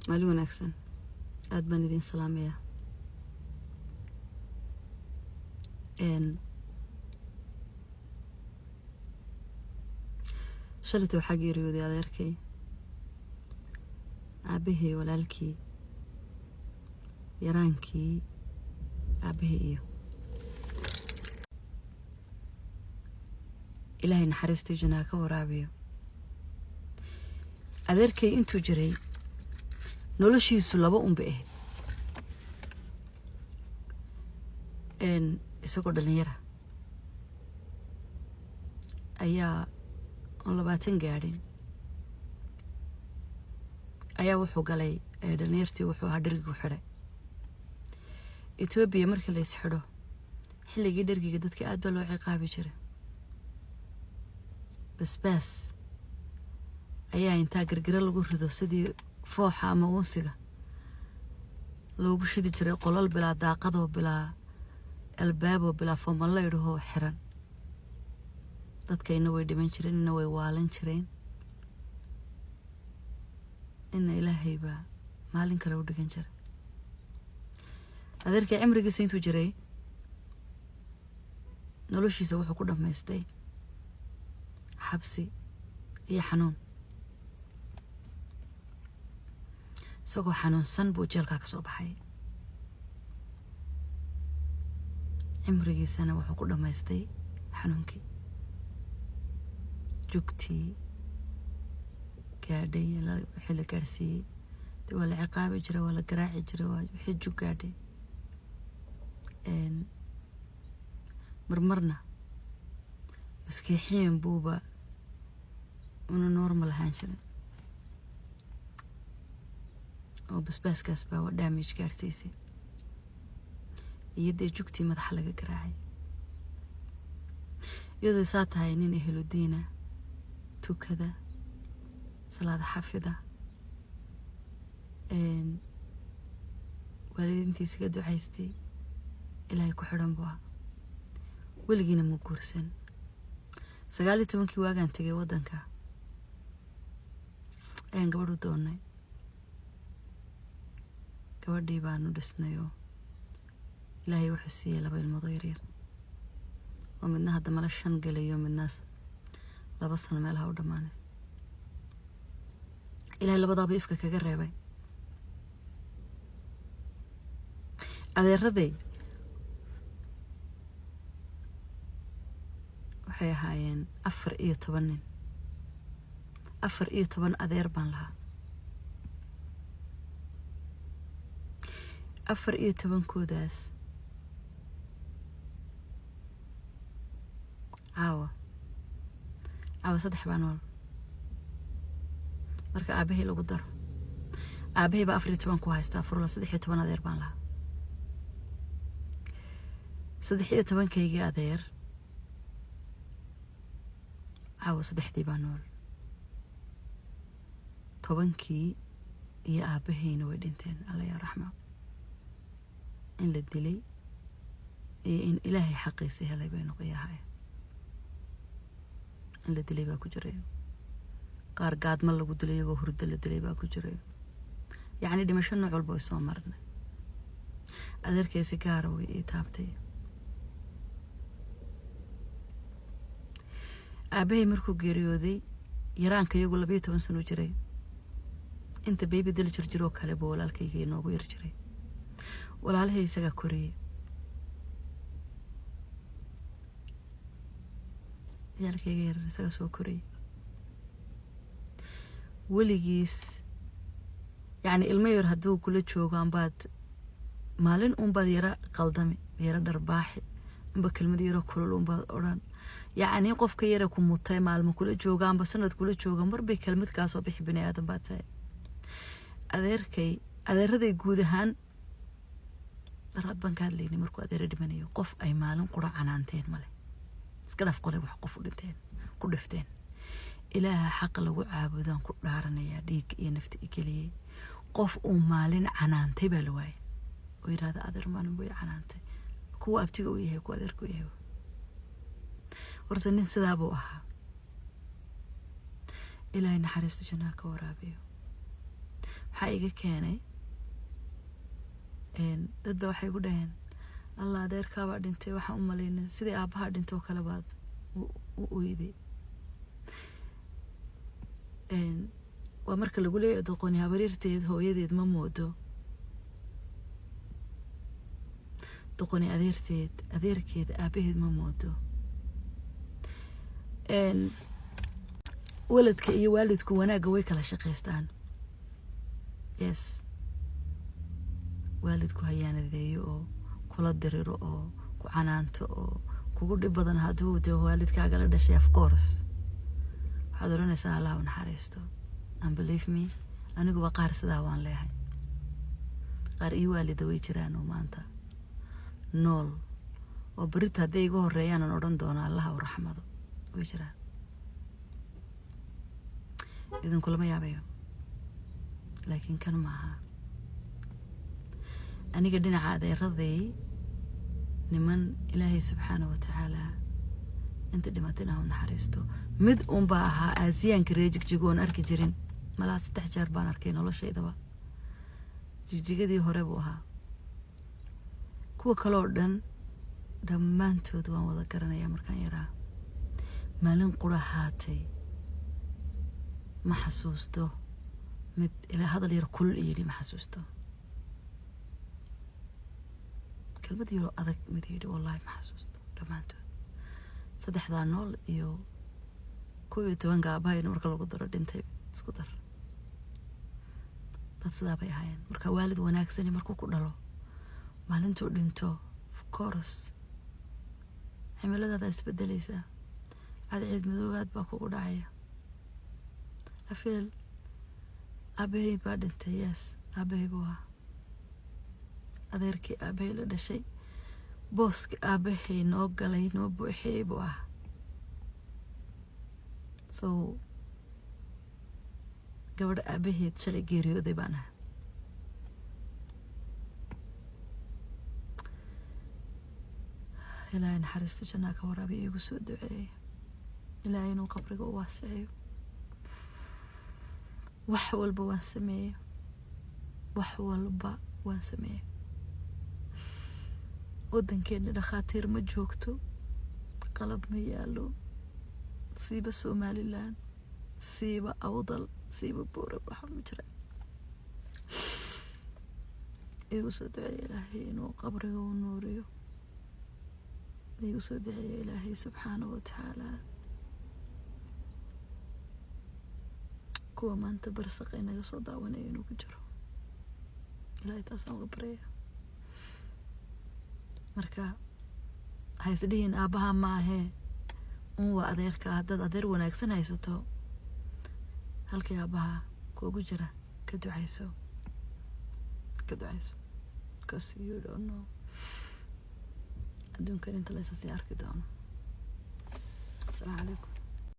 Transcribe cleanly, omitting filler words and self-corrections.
Maalin wanaagsan, aad baan idin salaamayaa. Shalayta waxaa geeriyooday adeerkay, aabahey, walaalkii, yaraankii aabahey iyo Ilaahay naxariistii jannaha ka waraabiyo. Adeerkay intuu jiray noloshiisu laba unbay ahayd. Isagoo dhalinyara ayaa oon 20 gaadhin ayaa wuxuu galay dhalinyartii, wuxuu ahaa dhergigu xidhay Etoobiya. Markii la is xidho xilligii dhergiga, dadka aad baa loo ciqaabi jiray. Basbaas ayaa intaa gargaro lagu rido sidii fooxa ama uunsiga loogu shidi jiray, qolal bilaa daaqadoo, bilaa albaaboo, bilaa foomalaydhahoo xiran. Dadka ina way dhiman jireen, ina way waalan jireen, ina Ilaahay baa maalin kale u dhigan jiray. Adeerkay cimrigiisa intuu jiray noloshiisa wuxuu ku dhammaystay xabsi iyo xanuun. Isagoo xanuunsan buu jeelkaa ka soo baxay, cimrigiisana wuxuu ku dhammaystay xanuunkii, jugtii gaadhay, wixii la gaadhsiiyey. De waa la ciqaabi jiray, waa la garaaci jiray, waa wixii jug gaadhay. Marmarna maskiixiyan buuba una normal ahaan jirin oo basbaaskaas baa waa damage gaadhsiisay iyo dee jugtii madaxa laga garaacay. Iyadoo saa tahay, nin ehludiina, tukada, salaada xafida, waalidiintiisa ka ducaystay, Ilaahay ku xidhan buu ahaa. Weligiina ma guursan. 19-kii waagaan tegay waddanka ayaan gabadh u doonnay. Gabadhii baanu dhisnay oo Ilaahay wuxuu siiyey laba ilmoodoo yaryar, oo midna hadda mala 5 gelayo, midnaas 2 sano meelaha u dhammaanay. Ilaahay labadaaba ifka kaga reebay. Adeeraday waxay ahaayeen 14 nin, 14 adeer baan lahaa. 14-koodaas caawa caawa saddex baa nool marka aabbahay lagu daro. Aabbahay baa 14 ku haystaa furla. 13 adeer baan lahaa. 13-kaygii adeer caawa saddexdii baa nool. 10-kii iyo aabbahayna way dhinteen, Alla yaa raxma. In la dilay iyo in Ilaahay xaqiisa helay bay noqoyahay. In la dilay baa ku jiray, qaar gaadma lagu dilay, iyagoo hurdo la dilay baa ku jiray. Yacni dhimasho nooc walba way soo marnay. Adeerkaysi gaara way ii taabtay. Aabbahay markuu geeriyooday, yaraanka iyagu 12 sano jiray. Inta beybi dil jirjiroo kale buu walaalkayga inoogu yar jiray. Walaalahay isagaa koriyey. Ciyaalkayga yarar isagaa soo koriyey weligiis. Yacni ilmo yar hadduu kula joogo, ambaad maalin unbaad yara qaldami, yara dharbaaxi, amba kelmad yaro kulul unbaad odhan. Yacni qofka yara ku mutay, maalmo kula jooga amba sanad kula jooga, marbay kelmad kaa soo bixi. Bini aadan baad tahay. Adeerkay, adeeraday guud ahaan, daraad baan ka hadlaynay, markuu adeera dhimanayo qof ay maalin qura canaanteen male. Iska dhaaf qolay wax qof u dhinteen ku dhifteen. Ilaaha xaqa lagu caabudaan ku dhaaranayaa, dhiig iyo nafta i geliyey, qof uu maalin canaantay baa la waayay oo yidhahda adeer maalin buu i canaantay. Kuwa abtiga u yahay, kuwa adeerka u yahay. Horta nin sidaa buu ahaa. Ilaahay naxariista jannaha ka waraabiyo. Waxaa iga keenay, dad baa waxay igu dhaheen, "Alla, adeerkaabaa dhintay, waxaan u malaynay sidii aabbahaa dhintoo kale baad u oyday." Waa marka lagu leeyahay, "Doqoni habaryarteed hooyadeed ma moodo, doqoni adeerteed adeerkeed aabaheed ma moodo." Waladka iyo waalidku wanaagga way kala shaqaystaan. Yes, waalidku hayaanadeeyo oo kula diriro oo ku canaanto oo kugu dhib badan, hadduu dee waalidkaaga la dhashay, of course waxaad odhanaysaa, "Allah u naxariisto." And believe me, aniguba qaar sidaa waan leehay. Qaar ii waalida way jiraan oo maanta nool oo berita hadday iga horeeyaan aan odhan doono, "Allaha u raxmado." Way jiraan, idinku lama yaabayo, laakiin kan maaha. Aniga dhinaca adeeraday, niman Ilaahay subxaana wa tacaala inta dhimatayna ha u naxariisto, mid unbaa ahaa aasiyaanka ree Jigjigo oon arki jirin. Malaa 3 jeer baan arkay noloshaydaba. Jigjigadii hore buu ahaa. Kuwa kale oo dhan dhammaantood waan wada garanayaa. Markaan yaraa, maalin qura haatay ma xasuusto mid ilaa hadal yar kulul yidhi. Ma xasuusto kelmad yaroo adag mid yidhi, wallahi ma xasuusto. Dhammaantood saddexdaa nool iyo 11-ka aabahayna marka lagu daro dhintay, isku dar, dad sidaa bay ahaayeen. Marka waalid wanaagsani markuu ku dhalo, maalintuu dhinto, of course cimiladaada isbedelaysaa, cadceed madoobaad baa kugu dhacaya. Afeel aabahay baa dhintay. Yes, aabahay buu ahaa. Adeerkii aabahay la dhashay, booski aabahay noo galay, noo buuxiyey buu ahaa. So gabadha aabaheed shalay geeriyooday baan ahaa. Ilaahay naxariista jannaa ka waraabiya. Iigu soo duceeya Ilaahay inuu qabriga u waasiciyo. Wax walba waan sameeyey, wax walba waan sameeyey. Waddankeena dhakhaatiir ma joogto, qalab ma yaalo, siiba Somaliland, siiba Awdal, siiba Boorama, waxa ma jiraan. Iigu soo duceeya Ilaahay inuu qabriga u nuuriyo. Iigu soo duceeya Ilaahay subxaanahu watacaala kuwa maanta barsaqa inaga soo daawanayo inuu ku jiro. Ilaahay taasaan uga baryaya. Marka ha isdhihin, "Aabbaha ma ahee, un waa adeerka." Haddaad adeer wanaagsan haysato, halkii aabbaha kuugu jira ka ducayso, ka ducayso, because you don't know adduunkan inta laysa sii arki doono. Asalaamu calaykum.